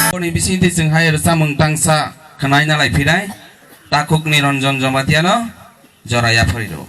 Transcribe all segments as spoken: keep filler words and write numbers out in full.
Boni bisingtwi chwng hai rwchapmung tangsa khwnaina lai phinai, takhukni Ranjan Jamatiano jora yaphari rw.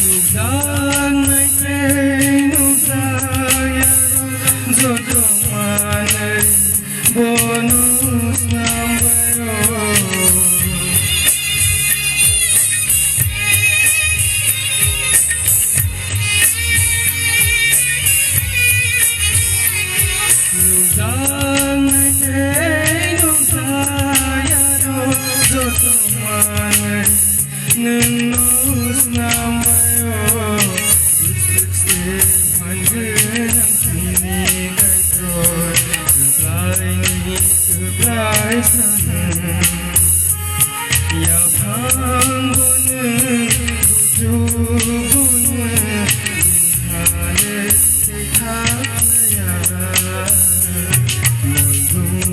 Nukjaknai tei nukjakya joto manwi bono snambaio. Nukjaknai tei nukjakya joto manwi nwngno snambaio. Sixty-six se phaigwi nang chini Kaitor, kwplaini kwplai sanwi. Yaphang bo nwng, buchuk bo nwng, nwng hale tei kha khlaiya. Moldung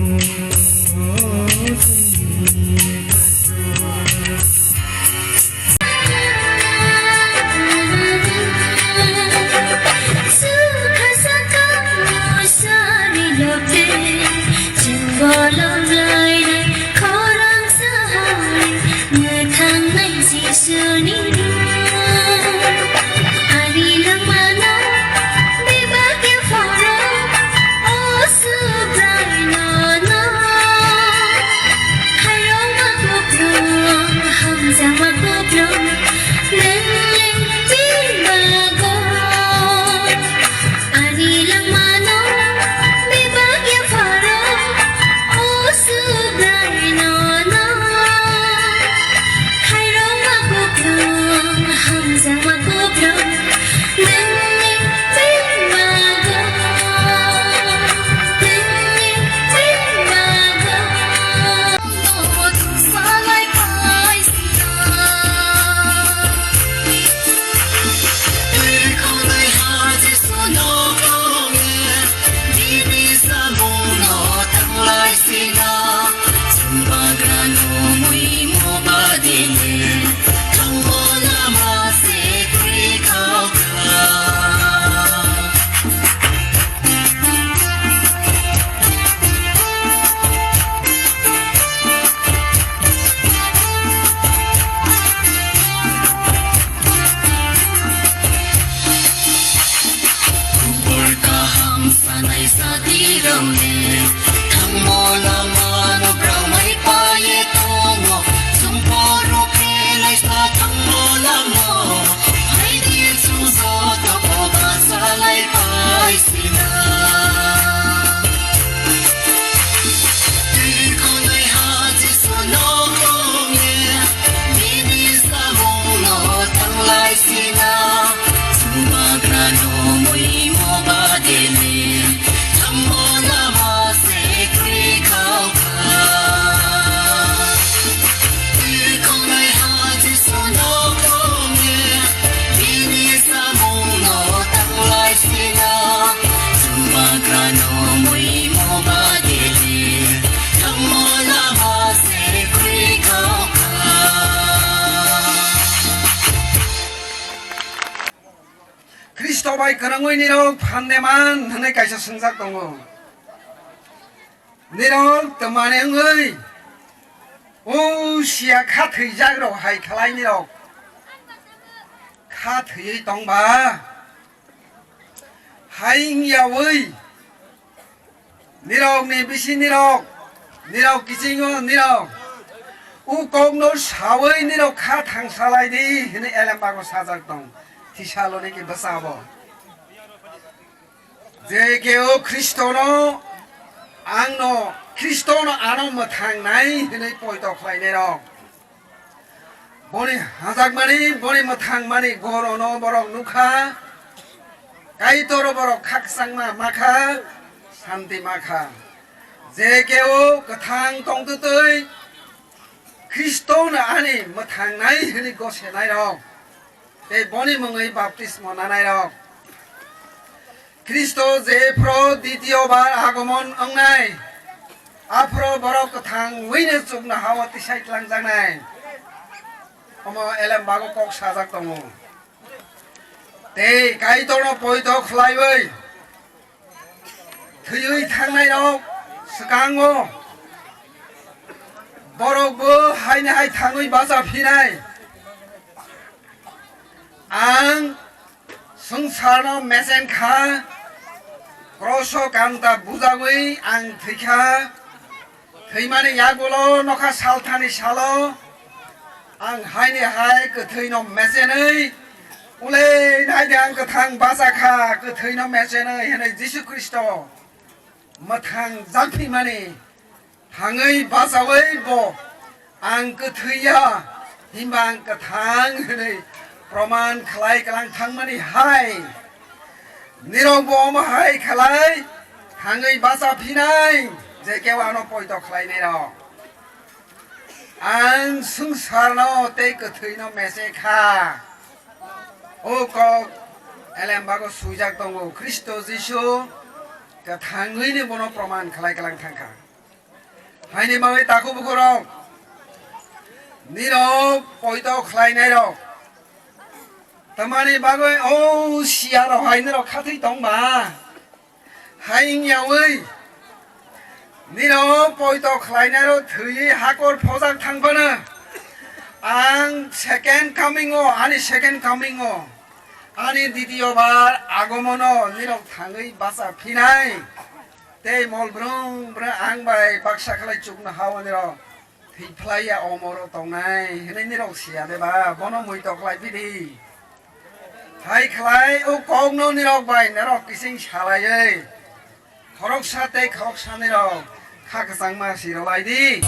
o chini Kaitor. kwrwngwi nirok phan de man hwnwi kaisa swngjak tongo. Nirok twmani wngwi o siya kha thwijak rok hai khlai nirok kha thwiwi tongba hai wngyawi nirok ni bisi nirok, nirok kisingo nirok o kokno sawi nirok kha thangsalai di hwnwi elembago sajak tong Thessaloniki bwsabo. Je keo Khristono, angno, Khristono ano mwthang nai hwnwi poito khlainairok, boni hajakmani, boni mwthangmani gorono borok nukha, Kaitoro borok khakchangma makha, santi makha. Je keo kwthang tongtwtwi Khristono ani mwthang nai hwnwi gosenairok tei boni mungwi baptismo nanairok. Khristo jephru ditiyo bar agomon wngnai, aphru borok kwthang wngwi chuknohao tisai tlangjaknai. Omo elembago kok sajak tongo. Tei Kaitorno poito khlaiwi thwiwi thangnairok swkango borokbo haini hai thangwi bacha phinai. Ang swngcharno mechen kha, kroso kanta bujagwi ang thwikha. Thwimani yagulo nokha salthani salo ang haini hai kwthwino mechenwi, ule naide ang kwthang bacha kha, kwthwino mechenwi hwnwi Jisu Khristo mwthang jakphimani thangwi bachawi bo ang kwthwi ya, himba ang kwthang hwnwi proman khlai kwlang thangmani hai. Nirok bo omo hai khlai thangwi bacha phinai, je keo ano poito khlainairok. Ang swngcharno tei kwthwino meche kha. O kok elembago swijak tongo, Khristo Jisu kwthangwini bono proman khlai kwlang thangkha. Haini bagwi takhuk bukhurok, nirok poito khlainairok, tamani bagwi o siyarok hai nirok khathwi tongba? Hai wngyawi nirok poito khlainairok thwiwi hakor phojak thangphano ang second coming o, ani second coming o, ani ditiyo bar agomono nirok thangwi bacha phinai. Tei mol brung brung ang bai baksa khlai chuknohao nirok thwi phlai ya, omoro tongnai hwnwi nirok siya de ba? Bono muitok khlai phidi. Hai khlai o kokno nirok bai norok kising salaiwi khoroksa tei khoroksa nirok kha kwchangma sirolai di.